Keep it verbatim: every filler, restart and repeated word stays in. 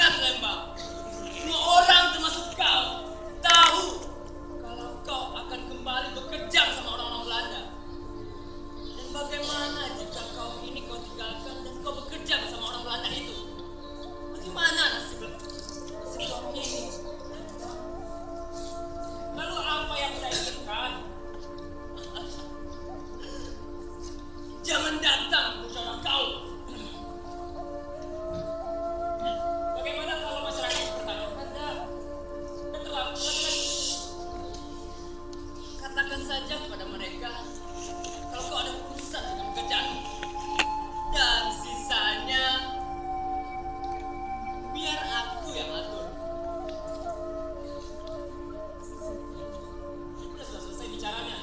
Lembang. Semua orang termasuk kau tahu kalau kau akan kembali bekerja sama orang-orang Belanda. Dan bagaimana jika kau ini kau tinggalkan dan kau bekerja bersama orang Belanda itu? Bagaimana nasib, nasib kau ini? Lalu apa yang kau inginkan? Jangan datang musyawarah kau. Bagaimana kalau masyarakat bertanya-tanya? Dan terlambat lagi. Katakan saja kepada mereka kalau kau ada urusan dengan pekerjaanmu. Dan sisanya biar aku yang atur. Sudah selesai bicaranya.